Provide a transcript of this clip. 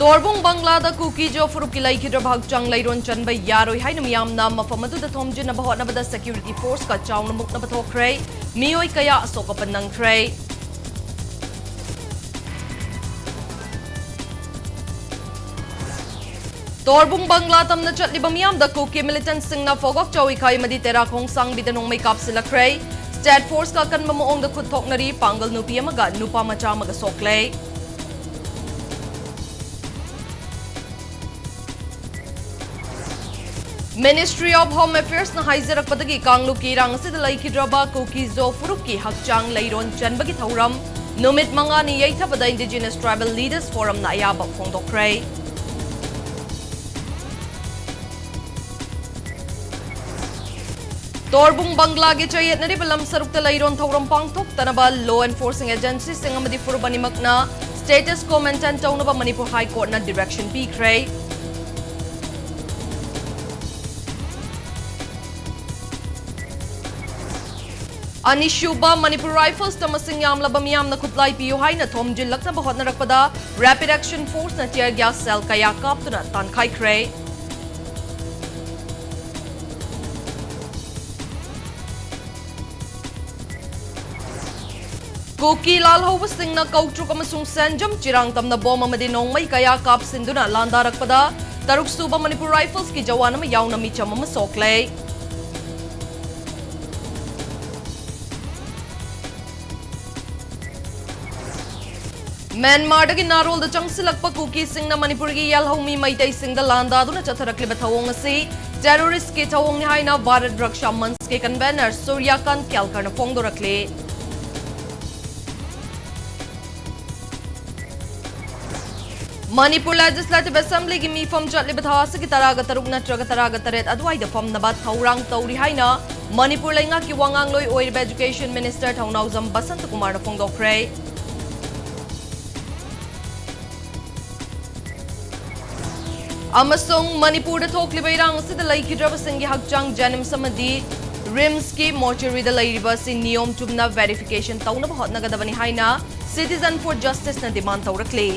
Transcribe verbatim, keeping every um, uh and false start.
ꯇꯣꯔꯕꯨꯡ ꯕꯪꯒ꯭ꯂꯥꯗ ꯀꯨꯀꯤ ꯖꯣ ꯐꯨꯔꯨꯞꯀꯤ ꯂꯩꯈꯤꯗ꯭ꯔꯕ ꯍꯛꯆꯥꯡ ꯂꯩꯔꯣꯟ ꯆꯟꯕ ꯌꯥꯔꯣꯏ ꯍꯥꯏꯅ ꯃꯤꯌꯥꯝꯅ ꯃꯐꯝ ꯑꯗꯨꯗ ꯊꯣꯝꯖꯤꯟꯅꯕ ꯍꯣꯠꯅꯕꯗ ꯁꯦꯀ꯭ꯌꯨꯔꯤꯇꯤ ꯐꯣꯔꯁꯀ ꯆꯥꯎꯅ ꯃꯨꯛꯅꯕ ꯊꯣꯛꯈ꯭ꯔꯦ꯫ ꯃꯤꯑꯣꯏ ꯀꯌꯥ ꯑꯁꯣꯛ ꯑꯄꯟ ꯅꯪꯈ꯭ꯔꯦ꯫ ꯇꯣꯔꯕꯨꯡ ꯕꯪꯒ꯭ꯂꯥ ꯇꯝꯅ ꯆꯠꯂꯤꯕ ꯃꯤꯌꯥꯝꯗ ꯀꯨꯀꯤ ꯃꯤꯂꯤꯇꯦꯟꯠꯁꯤꯡꯅ ꯐꯣꯒꯣꯛ ꯆꯥꯎꯏꯈꯥꯏ ꯑꯃꯗꯤ ꯇꯦꯔꯥ ꯈꯣꯡꯁꯥꯡꯕꯤꯗ ꯅꯣꯡꯃꯩ ꯀꯥꯞꯁꯤꯜꯂꯛꯈ꯭ꯔꯦ꯫ ꯁ꯭ꯇꯦꯠ ꯐꯣꯔꯁꯀ ꯑꯀꯟꯕ ꯃꯑꯣꯡꯗ ꯈꯨꯠ ꯊꯣꯛꯅꯔꯤ꯫ ꯄꯥꯡꯒꯜ ꯅꯨꯄꯤ ꯑꯃꯒ ꯅꯨꯄꯥ ꯃꯆꯥ ꯑꯃꯒ ꯁꯣꯛꯂꯦ꯫ Ministry of Home Affairsꯅ ꯍꯥꯏꯖꯔꯛꯄꯗꯒꯤ ꯀꯥꯡꯂꯨꯞꯀꯤ ꯏꯔꯥꯡ ꯑꯁꯤꯗ ꯂꯩꯈꯤꯗ꯭ꯔꯕ ꯀꯨꯀꯤ ꯖꯣ ꯐꯨꯔꯨꯞꯀꯤ ꯍꯛꯆꯥꯡ ꯂꯩꯔꯣꯟ ꯆꯟꯕꯒꯤ ꯊꯧꯔꯝ ꯅꯨꯃꯤꯠ ꯃꯉꯥꯅꯤ ꯌꯩꯊꯕꯗ Indigenous Tribal Leaders Forumꯅ ꯑꯌꯥꯕ ꯐꯣꯡꯗꯣꯛꯈ꯭ꯔꯦ꯫ ꯇꯣꯔꯕꯨꯡ ꯕꯪꯒ꯭ꯂꯥꯒꯤ ꯆꯌꯦꯠꯅꯔꯤꯕ ꯂꯝ ꯁꯔꯨꯛꯇ ꯂꯩꯔꯣꯟ ꯊꯧꯔꯝ ꯄꯥꯡꯊꯣꯛꯇꯅꯕ law enforcing agencyꯁꯤꯡ ꯑꯃꯗꯤ ꯐꯨꯔꯨꯞ ꯑꯅꯤꯃꯛꯅ status quo maintain ꯇꯧꯅꯕ ꯃꯅꯤꯄꯨꯔ High Courtꯅ direction ꯄꯤꯈ꯭ꯔꯦ꯫ ꯑꯅꯤꯁꯨꯕ ꯃꯅꯤꯄꯨꯔ Riflesꯇ ꯃꯁꯤꯡ ꯌꯥꯝꯂꯕ ꯃꯤꯌꯥꯝꯅ ꯈꯨꯠꯂꯥꯏ ꯄꯤꯌꯨ ꯍꯥꯏꯅ ꯊꯣꯝꯖꯤꯜꯂꯛꯅꯕ ꯍꯣꯠꯅꯔꯛꯄꯗ Rapid Action Forceꯅ tear gas shell ꯀꯌꯥ ꯀꯥꯞꯇꯨꯅ ꯇꯥꯟꯈꯥꯏꯈ꯭ꯔꯦ꯫ ꯀꯨꯀꯤ ꯂꯥꯜꯍꯧꯕꯁꯤꯡꯅ ꯀꯧꯇ꯭ꯔꯨꯛ ꯑꯃꯁꯨꯡ ꯁꯦꯟꯖꯝ ꯆꯤꯔꯥꯡ ꯇꯝꯅ ꯕꯣꯝ ꯑꯃꯗꯤ ꯅꯣꯡꯃꯩ ꯀꯌꯥ ꯀꯥꯞꯁꯤꯟꯗꯨꯅ ꯂꯥꯟꯗꯥꯔꯛꯄꯗ ꯇꯔꯨꯛ ꯁꯨꯕ ꯃꯅꯤꯄꯨꯔ Riflesꯀꯤ ꯖꯋꯥꯟ ꯑꯃ ꯌꯥꯎꯅ ꯃꯤꯆꯝ ꯑꯃ ꯁꯣꯛꯂꯦ꯫ ꯃ꯭ꯌꯥꯟꯃꯥꯔꯗꯒꯤ ꯅꯥꯔꯣꯜꯗ ꯆꯪꯁꯤꯜꯂꯛꯄ ꯀꯨꯀꯤꯁꯤꯡꯅ ꯃꯅꯤꯄꯨꯔꯒꯤ ꯌꯦꯜꯍꯧꯃꯤ ꯃꯩꯇꯩꯁꯤꯡꯗ ꯂꯥꯟꯗꯥꯗꯨꯅ ꯆꯠꯊꯔꯛꯂꯤꯕ ꯊꯧꯑꯣꯡ ꯑꯁꯤ terroristꯀꯤ ꯊꯧꯑꯣꯡꯅꯤ ꯍꯥꯏꯅ ꯚꯥꯔꯠ ꯔꯛꯁꯥ ꯃꯟꯆꯀꯤ convener ꯁꯨꯔ꯭ꯌꯀꯥꯟꯠ ꯀꯦꯜꯀꯔꯅ ꯐꯣꯡꯗꯣꯔꯛꯂꯤ꯫ ꯃꯅꯤꯄꯨꯔ Legislative Assemblyꯒꯤ ꯃꯤꯐꯝ ꯆꯠꯂꯤꯕ ꯊꯥ ꯑꯁꯤꯒꯤ ꯇꯔꯥꯒ ꯇꯔꯨꯛ ꯅꯠꯇ꯭ꯔꯒ ꯇꯔꯥꯒ ꯇꯔꯦꯠ ꯑꯗꯨꯋꯥꯏꯗ ꯐꯝꯅꯕ ꯊꯧꯔꯥꯡ ꯇꯧꯔꯤ ꯍꯥꯏꯅ ꯃꯅꯤꯄꯨꯔ ꯂꯩꯉꯥꯛꯀꯤ ꯋꯥꯉꯥꯡꯂꯣꯏ ꯑꯣꯏꯔꯤꯕ Education Minister ꯊꯧꯅꯥꯎꯖꯝ ꯕꯁꯟꯇꯀꯨꯃꯥꯔꯅ ꯐꯣꯡꯗꯣꯛꯈ꯭ꯔꯦ꯫ ꯑꯃꯁꯨꯡ ꯃꯅꯤꯄꯨꯔꯗ ꯊꯣꯛꯂꯤꯕ ꯏꯔꯥꯡ ꯑꯁꯤꯗ ꯂꯩꯈꯤꯗ꯭ꯔꯕꯁꯤꯡꯒꯤ ꯍꯛꯆꯥꯡ JNIMS ꯑꯃꯗꯤ RIMSꯀꯤ mortuaryꯗ ꯂꯩꯔꯤꯕ ꯑꯁꯤ ꯅꯤꯌꯣꯝ ꯆꯨꯝꯅ verification ꯇꯧꯅꯕ ꯍꯣꯠꯅꯒꯗꯕꯅꯤ ꯍꯥꯏꯅ Citizen for Justiceꯅ demand ꯇꯧꯔꯛꯂꯤ꯫